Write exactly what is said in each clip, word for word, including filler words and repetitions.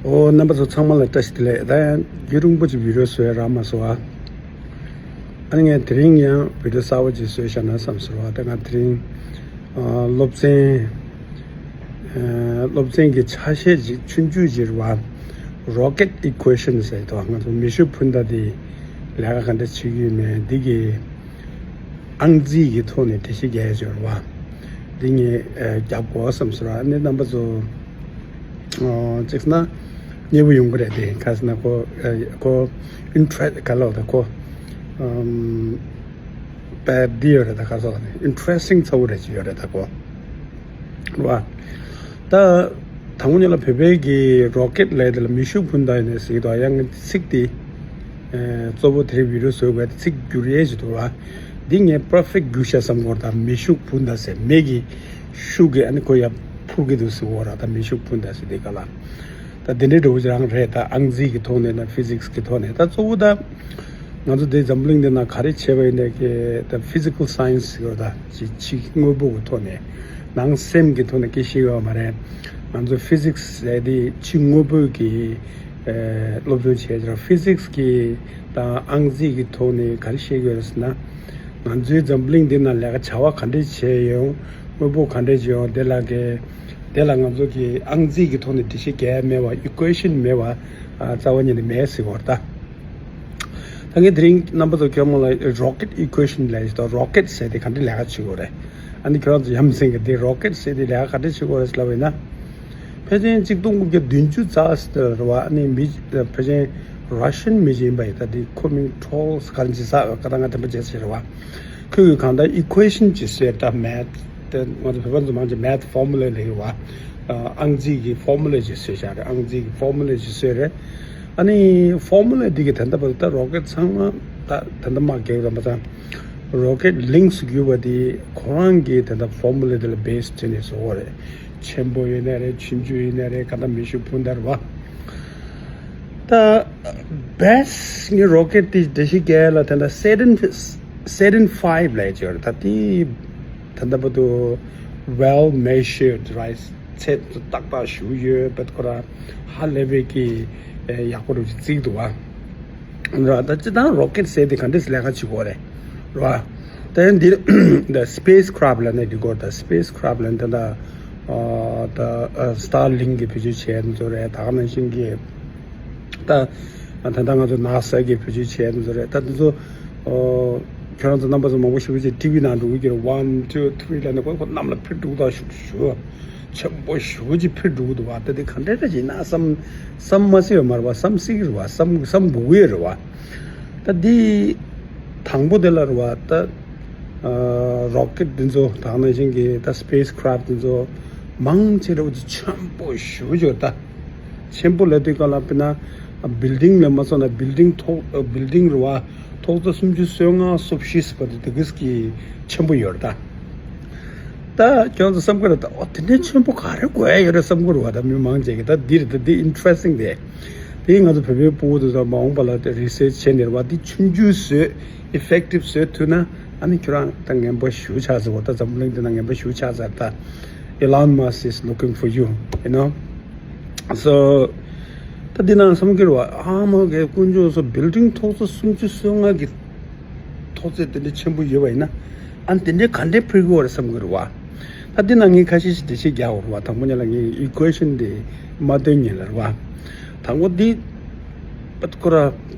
ཨོ། རྣམ་པ་ཚོ་ཚང་མ་ལ་བཀྲ་ཤིས་བདེ་ལེགས། ད་ཡང་རྒྱུན་རིང་པོ་ཅིག་བི་ཌིའོ་བཟོས་རག་མ་སོང་ཨ། ཨ་ནི་ངས་དེ་རིང་ཡང་བི་ཌིའོ་གསར་པ་ཅིག་བཟོས་བཞག་ན་བསམ་སོང་བ། ད་ང་དེ་རིང་ཨ་སློབ་ཚན་ཨ་སློབ་ཚན་གྱི་ཆ་ཤས་ཅིག་ཆུང་ཆུང་ཅིག་རེད་བ། Rocket Equation ཟེར་དོ། ང་ཚོ་མེ་ཤུགས་འཕུར་མདའ་དེ་ལས་ཀ་ག་འདྲ་བྱེད་ཀྱི་ཡོད་མེད་འདི་གི་ཨང་རྩིས་ཀྱི་ཐོག་ནས་འགྲེལ་བཤད་རྒྱག་ཡ་ཅིག་ཡོད་རེད་བ། འདི་ངས་ཨ་རྒྱབ་དགོས་བསམ་སོང་ར། ཨ་ནི་རྣམ་པ་ཚོ་ཨ་གཅིག་ན་མཉེས་པོ་ཡོང་གི་རེད། དེ་ག་ཟེར་ན་ཁོ་ཨ་ཁོ་ཨིན་ཊི་རེ་སི་ག་ལབ་ད་ཁོ་ཨམ་དཔེ་འདི་ཡོད་རེད། ད་ག་ཟེར་ནས་ཨིན་ཊི་རེ་སི་ཊིང་ཚ་བོ་རེད་ཅིག་ཡོད་རེད་ད་ཁོ་ར། ད་དང་པོ་ཉིད་ལ་བོད་པའི་གི་རོ་ཀེཊ་ལབ་དེ་ལ་མེ་ཤུགས་འཕུར་མདའ་ཡིན་ནས་ཟེར་གི་འདུག་ཡང་ཚིག་དེ་ཨ་གཙོ་བོ་དེ་རིང་བི་ཌིའོ་བཟོ་དགོས་ཚིག་བསྒྱུར་ཡས་ཅིག་འདུག་ར། འདི་ངས་པར་ཕེག་བསྒྱུར་ཤག་བསམ་གི་ཡོད་རེད། ད་མེ་ཤུགས་འཕུར་མདའ་ཟེར་མེ་གི་ཤུགས་ཀྱིས་ཨ་ནི་ཁོ་ཡར་འཕུར་གི་འདུག་ཟེར་གི་ཡོད་རེད། ད་མེ་ཤུགས་འཕུར་མདའ་ཟེར་དེ་ག་ལ། ད་དེ་འདྲའི་འདྲ་བོ་ཅིག་རང་རེད། ད་ཨང་རྩིས་ཀྱི་ཐོག་ནས་ན་ཕི་ཟིག་སི་ཀྱི་ཐོག་ནས། ད་གཙོ་བོ་ད་ང་ཚོ་འདི་འཛམ་བུ་གླིང་འདི་ན་ག་རེ་བྱས་པ་ཡིན་ནའི་གི་ད་ཕི་ཟི་ཀལ་སའེན་སི་ཟེར་བ། ད་ཅིག་ཕྱི་དངོས་པོ་གི་ཐོག་ནས་ནང་སེམས་ཀྱི་ཐོག་ནས་སྐད་ཆ་བཤད་ཡོད་མ་རེད། ང་ཚོ་ཕི་ཟིག་སི་ཟེར་དེ་ཕྱི་དངོས་པོ་གི་ཨ་སློབ་སྦྱོང་བྱས་ཀྱི་རེད། ཕི་ཟིག་སི་གི་དང་ཨང་རྩིས་ཀྱི་ཐོག་ནས་ག་རེ་བཤད་ཀྱི་ཡོད་རེད་ཟེར་ན། ང་ཚོའི་འཛམ་བུ་གླིང་འདི་ན་ལས་ཀ་བྱ་བ་ག་འདྲས་བྱས་ཡོང་། དངོས་པོ་ག་འདྲས་བྱས་ཡོང་། དེ་ལ་གི་དེ་ལ་ང་ཚོ་གི་ཨང་རྩིས་ཀྱི་ཐོག་ནས་འགྲེལ་བཤད་རྒྱག་ཡ་མེད་པ། ཨི་ཀུའེ་ཤན་མེད་པ། ཨ་རྩ་བ་ཉིད་ནས་མེད་ཟེར་གི་ཡོད་རེད་ད། ད་ངས་དེ་རིང་རྣམ་པ་ཚོ་ཁྱོད་མོ་ལ་རོ་ཀེཊ་ཨི་ཀུའེ་ཤན་ལབ་ཡོད་དོ། རོ་ཀེཊ་ཟེར་དེ་ག་འདྲས་ལས་ཀ་བྱེད་གི་ཡོད་རེད། ཨ་ནི་ཁྱོད་རང་ཚོ་ཡ་མཚན་གི་དེ་རོ་ཀེཊ་ཟེར་དེ་ལས་ཀ་ག་འདྲས་བྱེད་གི་ཡོད་རེད་ལབ་པ་ཡིན་ན། ཕལ་ཆེར་གཅིག་སྟོང་དགུ་བརྒྱ་བདུན་ཅུ་རྩ་ཟེར་རེད་བ། ཨ་ནི་མི་ཕལ་ཆེར་ར་ཤན་མི་ཅིག་ཡིན་པ་ཡིན། ད་དེ་ཁོ་མིང་ཊོལ་ག་རེ་ཅིག་ཟེར་གི་ད་ང་དེ་འདྲ་བྱས་ཟེར་བ། ཁོས་གང་ལྟར་ཨི་ཀུའེ་ཤན་ཅིག་བཟོས། ད་མེཐ་དེ་ང་ཚོ་བོད་པ་ཚོ་མང་ཆེ་མེཐ་ཕོར་མུ་ལ་ལབ་ཡོད་བ། ཨང་རྩིས་ཀྱི་ཕོར་མུ་ལ་ཅིག་བཟོས་བཞག་རེད། ཨང་རྩིས་ཀྱི་ཕོར་མུ་ལ་ཅིག་བཟོས་རེད། ཨ་ནི་ཕོར་མུ་ལ་འདི་གི་ད་ལྟ་བར་དུ་ད་རོ་ཀེཊ་ཚང་མ་ད་ད་ལྟ་མར་རྒྱག་རམ་པ་ཚང་རོ་ཀེཊ་ལིངས་གྱུར་པ་དེ་ཁོ་རང་གི་ད་ལྟ་ཕོར་མུ་ལ་དེ་ལ་བེ་སི་བྱས་ནས་བཟོ་བ་རེད། ཆེན་པོ་ཡིན་ན་རེད། ཆུང་ཆུང་ཡིན་ན་རེད། ག་ད་མེ་ཤུགས་འཕུར་མདའ་རེད་བ། ད་བེ་སི་ངའི་རོ་ཀེཊ་དེ་འགྲེལ་བཤད་རྒྱག་ཡ་ལ་ད་ལྟ་སེ་ཊན་སེ་ཊན་ཕའིབ་ལབ་ཡ་ཅིག་ཡོད་རེད། ད་དེ་ད་ལྟ་བར་དུ་well measured right། ཚད་ཏག་ཏག་ཞེ་པོ་ཡོད་པ། ཁོ་རང་ཧ་ལས་པའི་གི་ཡག་པོ་རུ་བརྩིས་འདུག་བ། ར། ད་སྤྱིར་བཏང་རོ་ཀེཊ་ཟེར་དེ་ག་འདྲས་ལས་ཀ་བྱེད་གི་ཡོད་རེད་ར། ད་ཡང་འདིར་ད་སི་པེ་སི་ཀ་རབ་ལབ་ནས་འདི་གོ། ད་སི་པེ་སི་ཀ་རབ་ལབ་ནས་ད་ད་ཨ་ད་ཨ་སི་ཊར་ལིང་གི་བེད་སྤྱོད་བྱས་ནས་བཟོ་རེད། ད་ག་ནང་བཞིན་གི་ད་ད་ད་ང་ཚོ་ནཱ་ས་གི་བེད་སྤྱོད་བྱས་ནས་བཟོ་རེད། ད་འདི་ཚོ་ཨོ་ཁྱོད་རང་ཚོ་རྣམ་པ་ཚོ་མང་པོ་ཞེ་པོ་ཅིག་ཊི་ཝི་ནང་འགྲོ་གི་ཡོད་རེད། ཝན་ཊུ་ཐི་རི་ལབ་ནས་ཁོ་ཁོ་གནམ་ལ་འཕུར་འགྲོ་གི་འདུག་ཞུ་ཞུ། ཆེན་པོ་ཞེ་པོ་ཅིག་འཕུར་འགྲོ་གི་འདུག་བ། ད་དེ་ག་འདྲ་འདྲ་ཅིག་ཡིན་ན་བསམ་བསམ་མ་སྲིད་པ་མ་རེད་བ། བསམ་སྲིད་ཀྱི་རེད་བ། བསམ་བསམ་དགོས་ཀྱི་རེད་བ། ད་འདི་དང་པོ་དེ་ལ་རེད་བ། ད་ཨ་རོ་ཀེཊ་འདི་ཚོ་ད་ག་ནང་བཞིན་གྱི་ད་སི་པེ་སི་ཀ་རབ་འདི་ཚོ་མང་ཆེ་རེད་བ། ཆེན་པོ་ཞེ་པོ་ཅིག་ཡོད་རེད་ད། ཆེན་པོ་ལབ་དུས་སྒང་ལ་དཔེར་ན་བིལ་ཌིང་ལ་མ་སོང་ན་བིལ་ཌིང་ཐོག་བིལ་ཌིང་རེད་བ། ཐོག་རྩེག་སུམ་ཅུ་སོ་ལྔ་སོ་བཞི་ཟེར་བ་དེ་དེ་གིས་ཀྱི་ཆེན་པོ་ཡོད་རེད་ད། ད་ཁྱོད་ཚོ་བསམ་གི་རེད་ད། ཨོ་དེ་འདྲའི་ཆེན་པོ་ག་རེ་དགོས་ཡ་ཡོད་རེད་བསམ་གི་རེད་བ། ད་མི་མང་ཆེ་གིས་ད་འདི་རེད་ད། འདི་ཨིན་ཊི་རེ་སི་ཊིང་རེད། དེ་ང་ཚོ་བོད་པའི་ཕྲུ་གུ་ཚོ་ད་མ་འོངས་པ་ལ་ད་རི་སར་ཆི་བྱས་ནས་རེད་བ། འདི་ཆུང་ཆུང་བཟོས་ཨི་ཕེག་ཊིབ་བཟོས་ཐུབ་ན་ཨ་ནི་ཁྱོད་རང་ད་རྔན་པ་ཞེ་པོ་ཆགས་ཚར་བ། ད་འཛམ་བུ་གླིང་འདི་ན་རྔན་པ་ཞེ་པོ་ཆགས་ཚར་ད། Elon Musk is looking for you, you know. So ད་འདི་ན་བསམ་གི་རེད་བ། ཨ་མ་གི་དཀོན་མཆོག་གསུམ། བིལ་ཌིང་ཐོག་རྩེག་སུམ་ཅུ་སོ་ལྔ་གི་ཐོག་རྩེག་དེ་འདྲ་ཆེན་པོ་ཡོད་པ་ཡིན་ན། ཨ་ནི་དེ་འདྲའི་ག་འདྲའི་འཕུར་གི་ཡོད་རེད་བསམ་གི་རེད་བ། ད་འདི་ན་ངས་ཁ་ཤས་ཤིག་འགྲེལ་བཤད་རྒྱག་དགོས་རེད་བ། དང་པོ་ཉིད་ལ་ངས་ཨི་ཀུའེ་ཤན་དེ་མ་སྟོན་ཉིད་ལ་རེད་བ། དང་པོ་འདི་པད་ཁོ་ར་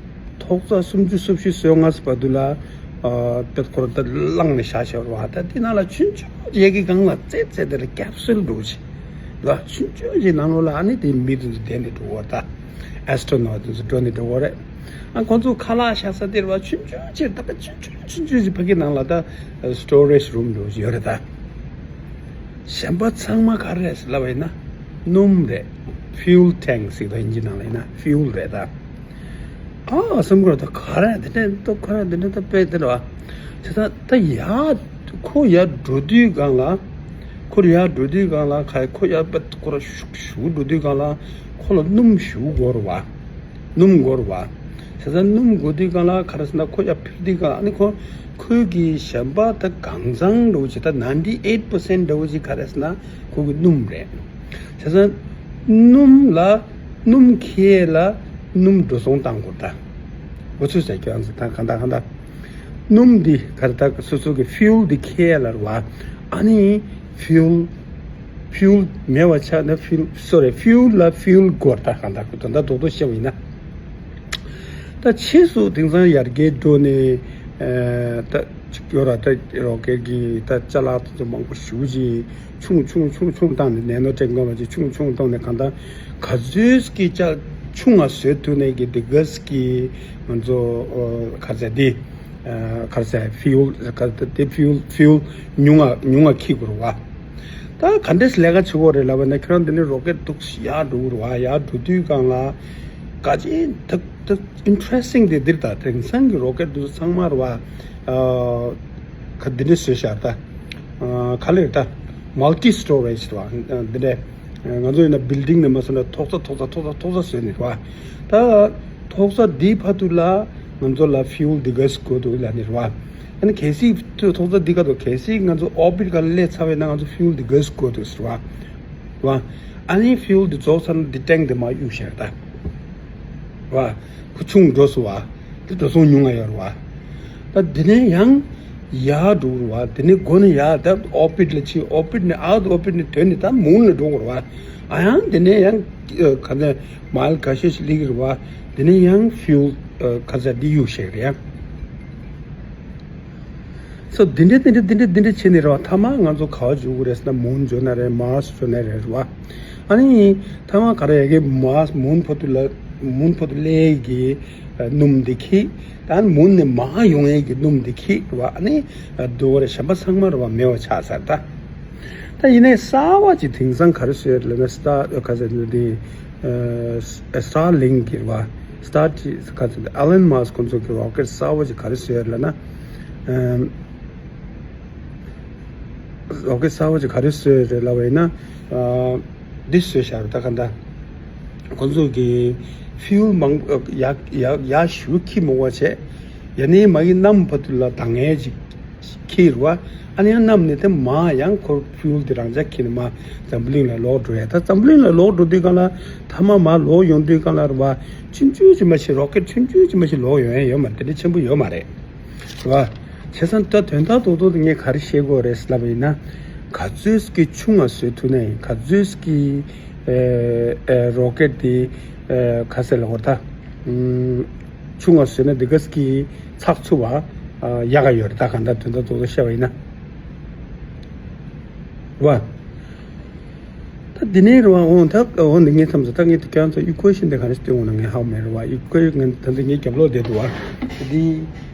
ཐོག་རྩེག་སུམ་ཅུ་སོ་བཞི་སོ་ལྔ་ཟེར་བ་དུ་ལ་ཨ་པད་ཁོ་ར་ད་བླངས་ནས་བཞག་བཞག་རེད་བ། ད་འདི་ནང་ལ་ཆུང་ཆུང་ཡ་གི་སྒང་ལ་རྩེག་རྩེག་དེ་ལ་ཀེབ་སུལ་འདྲ་བོ་ཅིག་ལ་ཆུང་ཆུང་ཅིག་ནང་ལོགས་ལ་ཨ་ནི་དེ་མི་དེ་ཚོ་བསྡད་ནས་འགྲོ་གི་ཡོད་རེད་ད། ཨེ་སི་ཊོ་ནོཊ་དེ་ཚོ་འགྲོ་ནས་འགྲོ་གི་ཡོད་རེད། ཨ་ཁོང་ཚོ་ཁ་ལག་བཞག་ས་དེ་རེད་བ། ཆུང་ཆུང་ཅིག་ད་ལྟ་ཆུང་ཆུང་ཆུང་ཆུང་ཅིག་ཕ་གི་ནང་ལ་ད་སི་ཊོ་རེཇ་རུམ་འདྲ་བོ་ཅིག་ཡོད་རེད་ད། གཞན་པ་ཚང་མ་ག་རེ་རེད་ལབ་པ་ཡིན་ན་སྣུམ་རེད། ཕིའུལ་ཊེང་ཟེར་གི་འདུག་དབྱིན་ཇི་ནང་ལ་ཡིན་ན་ཕིའུལ་རེད་ད། ཨ་བསམ་གི་རེད་ད། ག་རེ་དེ་འདྲ་ད་ག་རེ་དེ་འདྲ་ད་དཔེ་དེ་རེད་བ། བྱས་ཙང་ད་ཡར་ཁོ་ཡར་འགྲོ་དུས་སྒང་ལ། ཁོ་ཡར་འགྲོ་དུས་སྒང་ལ་ག་ཁོ་ཡར་པད་ཁོ་ར་ཤུགས་ཤུགས་འགྲོ་དུས་སྒང་ལ་ཁོ་ལ་སྣུམ་ཞེ་པོ་དགོས་རེད་བ། སྣུམ་དགོས་རེད་བ། བྱས་ཙང་སྣུམ་དགོས་དུས་སྒང་ལ་ག་རེ་ཟེར་ན་ཁོ་ཡར་འཕུར་དུས་སྒང་ཨ་ནི་ཁོ་ཁོའི་གི་གཞན་པ་ད་གང་ཚང་འདྲ་བོ་ཅིག་ད་ནའིན་ཊི་ཨེཊ་པར་སེན་ཊི་འདྲ་བོ་ཅིག་ག་རེ་ཟེར་ན་ཁོ་གི་སྣུམ་རེད། བྱས་ཙང་སྣུམ་ལ་ སྣུམ་འཁྱེར་ལ་སྣུམ་འགྲོ་སོང་བཏང་དགོས་ད། འོ་ཚོད་ཟེར་ཁྱོད་རང་ཚོ་ད་གང་ལྟར་གང་ལྟར། སྣུམ་འདི་ག་རེ་ད་སོ་སོ་གི་ཕིའུལ་འདི་འཁྱེར་ལ་རེད་བ། ཨ་ནི་ཕིའུལ་ཕིའུལ་མེད་པ་ཆགས་ན་ཕིའུལ་སོ་རེ་ཕིའུལ་ལ་ཕིའུལ་དགོས་ད། གང་ལྟར་དོན་དག་རྡོག་རྡོག་བཤད་པ་ཡིན་ན། ད་ཕྱིས་སུ་དེང་སང་ཡར་རྒྱས་འགྲོ་ནས་ཨ་ད་ཅིག་ཡོད་ར། ད་རོ་ཀེད་ཀྱི་ད་ཅ་ལག་དེ་ཚོ་མང་པོ་ཞེ་པོ་ཅིག་ཆུང་ཆུང་ཆུང་ཆུང་བཏང་ནས་ནེ་ནོ་ཊེག་ནོ་ལོ་ཇི་ཆུང་ཆུང་བཏང་ནས་གང་ལྟར་ག་ཚོད་ཀྱི་ཅ་ཆུང་ང་བཟོ་ཐུབ་ནས་ཀྱི་དེ་གས་ཀྱི་ང་ཚོ་ཨ་ག་ཚད་དེ་ཨ་ག་ཚད་ཕིའུལ་ག་ཚད་དེ་ཕིའུལ་ཕིའུལ་ཉུང་ང་ཉུང་ང་འཁྱེར་དགོས་རེད་བ། ད་ག་འདྲས་ལས་ཀ་བྱེད་དགོས་རེད་ལབ་པ་ན། ཁྱེད་རང་འདི་ནས་རོ་ཀེད་འདུག་ཡར་འགྲོ་གི་རེད་བ། ཡར་འགྲོ་དུས་སྒང་ལ་ག་ཅིག་ད་ད་ཨིན་ཊ་རེ་སི་ཊིང་དེ་འདིར་ད་དེང་སང་གི་རོ་ཀེད་འདི་ཚོ་ཚང་མ་རེད་བ། ཨ་ག་འདི་འདྲས་བཟོས་ཤག་ད། ཨ་ག་ལེར་ད་མལ་ཊི་སི་ཊོ་རེཇ་རེད་བ། འདི་འདྲས་ང་ཚོ་ཡིན་ན་བིལ་ཌིང་ནས་མ་སོང་ན་ཐོག་ས་ཐོག་ས་ཐོག་ས་ཐོག་ས་བཟོས་ནས་རེད་བ། ད་ཐོག་ས་འདིའི་བར་དུ་ལ་ང་ཚོ་ལ་ཕིའུལ་འདི་གས་དགོས་འདུག་ལབ་ནས་རེད་བ། ཨ་ནི་གལ་སྲིད་ཐོག་ས་འདི་ག་དུ་གལ་སྲིད་ང་ཚོ་ཨོར་བིཊ་ག་ལ་སླེབས་ཚར་བས་ན་ང་ཚོ་ཕིའུལ་འདི་གས་དགོས་འདུག་ཟེར་བ། བ། ཨ་ནི་ཕིའུལ་འདི་རྫོགས་ཚར་ན་འདི་ཊེང་འདི་མར་གཡུག་བཞག་ད། བ། ཁོ་ཆུང་འགྲོ་སོང་བ། འདི་འགྲོ་སོང་ཉུང་ང་ཡོད་རེད་བ། ད་འདི་ནས་ཡང་ཡར་འགྲོ་རེད་བ། འདི་ནས་སྒོ་ནས་ཡར་ད་ཨོར་བིཊ་ལ་ཕྱིན། ཨོར་བིཊ་ནས་ཨའུ་ཊི་ཨོར་བིཊ་ནས་དོན་ནས་ད་མུན་ལ་འགྲོ་དགོས་རེད་བ། ཨ་ཡང་འདི་ནས་ཡང་ག་ཚད་མའིལ་འགའ་ཤས་ཤིག་སླེབས་ཀྱི་རེད་བ། འདི་ནས་ཡང་ཕིའུལ་ག་ཚད་འདི་གཡུག་བཞག་རེད་ཡ། སོ་འདི་འདྲས་འདི་འདྲས་འདི་འདྲས་འདི་འདྲས་བྱས་ནས་རེད་བ། མཐའ་མ་ང་ཚོ་ག་པར་འགྲོ་གི་རེད་ཟེར་ན་མུན་འགྲོ་ན་རེད། མར་སི་འགྲོ་ན་རེད་རེད་བ། ཨ་ནི་མཐའ་མ་ག་རེ་ཡ་གི་མར་སི་མུན་བར་དུ་ལ་མུན་བར་དུ་སླེབས་ཀྱི་སྣུམ་འདི་འཁྱེར། ད་མུན་ནས་མར་ཡོང་ཡས་ཀྱི་སྣུམ་འདི་འཁྱེར་རེད་བ། ཨ་ནི་འགྲོ་གི་རེད། གཞན་པ་ཚང་མ་རེད་བ་མེད་པ་ཆགས་ཚར་ད། ད་ཡིན་ནའི་གསར་བ་ཅིག་དེང་སང་ག་རེ་བཟོས་ཡོད་ལབ་ན་སི་ཊར་ག་ཟེར་འདི་ཨ་སི་ཊར་ལིང་གི་རེད་བ། སི་ཊར་ཅིག་ག་ཟེར་འདི་ཨེ་ལོན་མཱ་སི་ཁོང་ཚོ་གི་རོ་ཀེཊ་གསར་བ་ཅིག་ག་རེ་བཟོས་ཡོད་ལབ་ན། ཨམ། རོ་ཀེཊ་གསར་བ་ཅིག་ག་རེ་བཟོས་ཡོད་རེད་ལབ་པ་ཡིན་ན། ཨ་འདི་བཟོས་བཞག་རེད་ད་ག་འདྲ། ཁོང་ཚོ་གི་ཕིའུལ་མང་ཡག་ཡག་ཡག་ཞུ་ཁྱི་མོ་བ་བྱས། ཡ་ནི་མ་གི་གནམ་བར་དུ་ལ་ལྡང་ཡས་ཅིག་ཁྱེར་བ། ཨ་ནི་ཡང་གནམ་ནས་དེ་མ་ཡང་ཁོ་ཕིའུལ་དེ་རང་འཇགས་ཁྱེར་ནས་མ་འཛམ་བུ་གླིང་ལ་ལོག་འགྲོ་ཡ། ད་འཛམ་བུ་གླིང་ལ་ལོག་འགྲོ་དུས་གང་ལ་མཐའ་མ་མ་ལོག་ཡོང་དུས་གང་ལ་རེད་བ། ཆུང་ཆུང་ཅིག་མ་ཞིག་རོ་ཀེཊ་ཆུང་ཆུང་ཅིག་མ་ཞིག་ལོག་ཡོང་ཡ་ཡོད་མ་རེད། དེ་འདྲ་ཆེན་པོ་ཡོད་མ་རེད། རེད་བ། བྱས་ཙང་ད་དོན་དག་རྡོག་རྡོག་དེ་ངས་ག་རེ་བཤད་དགོས་རེད་ལབ་པ་ཡིན་ན། ག་ཚོད་ཀྱི་ཆུང་ང་བཟོས་ཐུབ་ན་ཡིན། ག་ཚོད་ཀྱི་ཨེ་ཨེ་རོ་ཀེཊ་དེ་ཨེ་ག་ཟེར་ལབ་དགོས་རེད་ད། ཨུམ། ཆུང་ང་བཟོས་ན་འདི་གས་ཀྱི་ཚགས་ཚུད་པ་ཨ་ཡག་ག་ཡོད་རེད། ད་གང་ལྟར་དོན་དག་རྡོག་རྡོག་བཤད་པ་ཡིན་ན། རེད་བ། ད་འདི་ནས་རེད་བ། འོང་ད་འོང་འདི་ངའི་མཚམས་སུ་ད་ངས་དེ་ཁྱེད་རང་ཚོ་ཨི་ཀུའེ་ཤན་དེ་ག་རེ་སྟོན་འོང་ན་ངས་ཧ་གོ་མེད་རེད་བ། ཨི་ཀུའེ་ང་ད་འདི་ངའི་རྒྱབ་ལོགས་བསྡད་འདུག་བ། འདི་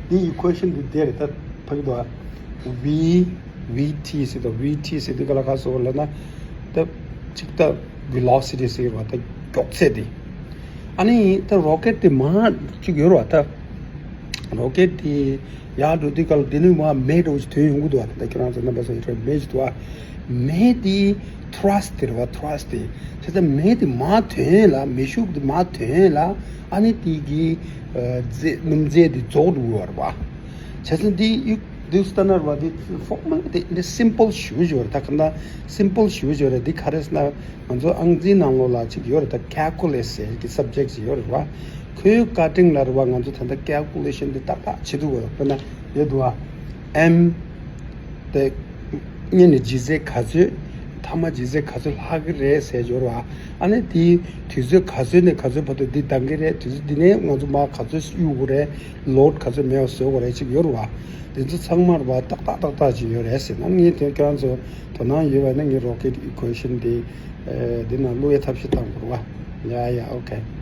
འདི་ཨི་ཀུའེ་ཤན་འདི་བསྡད་རེད་ད། ཕ་གི་འདུག་བ། ཝི་ཝི་ཊི་ཟེར་དུས་ཝི་ཊི་ཟེར་དུས་ག་ལ་ག་སོ་ལབ་ན། ད་ཅིག་ད་ཝེ་ལོ་སི་ཊི་ཟེར་བ་ད་མགྱོགས་ཚད་དེ། ཨ་ནི་ད་རོ་ཀེཊ་དེ་མ་གཅིག་ཡོད་རེད་བ་ད། རོ་ཀེཊ་དེ་ཡར་འགྲོ་དུས་སྐབས་ལ་དེ་ནས་མར་མེ་འདྲ་བོ་ཞིག་ཐོན་ཡོང་གི་འདུག་བ། ད་ལྟ་ཁྱེད་རང་ཚོ་རྣམ་པ་ཚོ་ཡིན་ཁྲོད་མེ་ཞིག་འདུག་བ། མེ་དེ་ཐུ་ར་སི་ཊི་དེ་རེད་བ། ཐུ་ར་སི་ཊི་དེ། བྱས་ཙང་མེ་དེ་མར་ཐོན་ལ་མེ་ཤུགས་དེ་མར་ཐོན་ལ་ཨ་ནི་དེ་གི་ཨ་རྫས་སྣུམ་རྫས་དེ་རྫོགས་འགྲོ་གི་ཡོད་རེད་བ། བྱས་ཙང་དེ་ཡུག་དེ་སྟ་ན་རེད་བ། དེ་ཧྥོར་མུ་ལ་དེ་འདྲ་སིམ་པལ་ཞེ་པོ་ཅིག་ཡོད་རེད། ད་ག་ན་སིམ་པལ་ཞེ་པོ་ཅིག་ཡོད་རེད། དེ་ག་རེ་ཟེར་ན། ང་ཚོ་ཨང་རྩིས་ནང་ལོགས་ལ་ཅིག་ཡོད་རེད། ད་ཀལ་ཀུ་ལེ་ཊི་ཟེར་གྱི་སབ་ཇེག་ཅིག་ཡོད་རེད་བ། ཁོའི་ཀ་ཊིང་ལ་རེད་བ། ང་ཚོ་ད་ལྟ་ཀལ་ཀུ་ལེ་ཤན་འདི་ཏག་ཏག་བྱེད་ཐུབ་དགོས། དཔེར་ན་ཡོད་འདུག་བ། ཨེམ་དེ་སྔོན་ནས་ལྗིད་ཚད་ག་ཚོད། མཐའ་མ་ལྗིད་ཚད་ག་ཚོད་ལྷག་གི་རེད་ཟེར་ཡོད་རེད་བ། ཨ་ནི་དེའི་དུས་ཚོད་ག་ཚོད་ནས་ག་ཚོད་བར་དུ་འདི་ལྡང་གི་རེད། དུས་ཚོད་འདི་ནས་ང་ཚོ་མར་ག་ཚོད་གཡུག་དགོས་རེད། ལོཌ་ག་ཚོད་མེད་པ་བཟོ་དགོས་རེད་ཅིག་ཡོད་རེད་བ། དེ་ཚོ་ཚང་མ་རེད་བ། ཏག་ཏག་ཏག་ཏག་ཅིག་ཡོད་རེད་ཟེར་ན། ངས་དེ་ཁྱེད་རང་ཚོ་དོ་སྣང་ཡོད་པ་ན་ངས་རོ་ཀེཊ་ཨི་ཀུའེ་ཤན་དེ་ཨེ་འདི་ནང་བླུག་ཡའི་ཐབས་ཤེས་གཏང་དགོས་རེད་བ། ཡ་ཡ། ཨོ་ཁེ།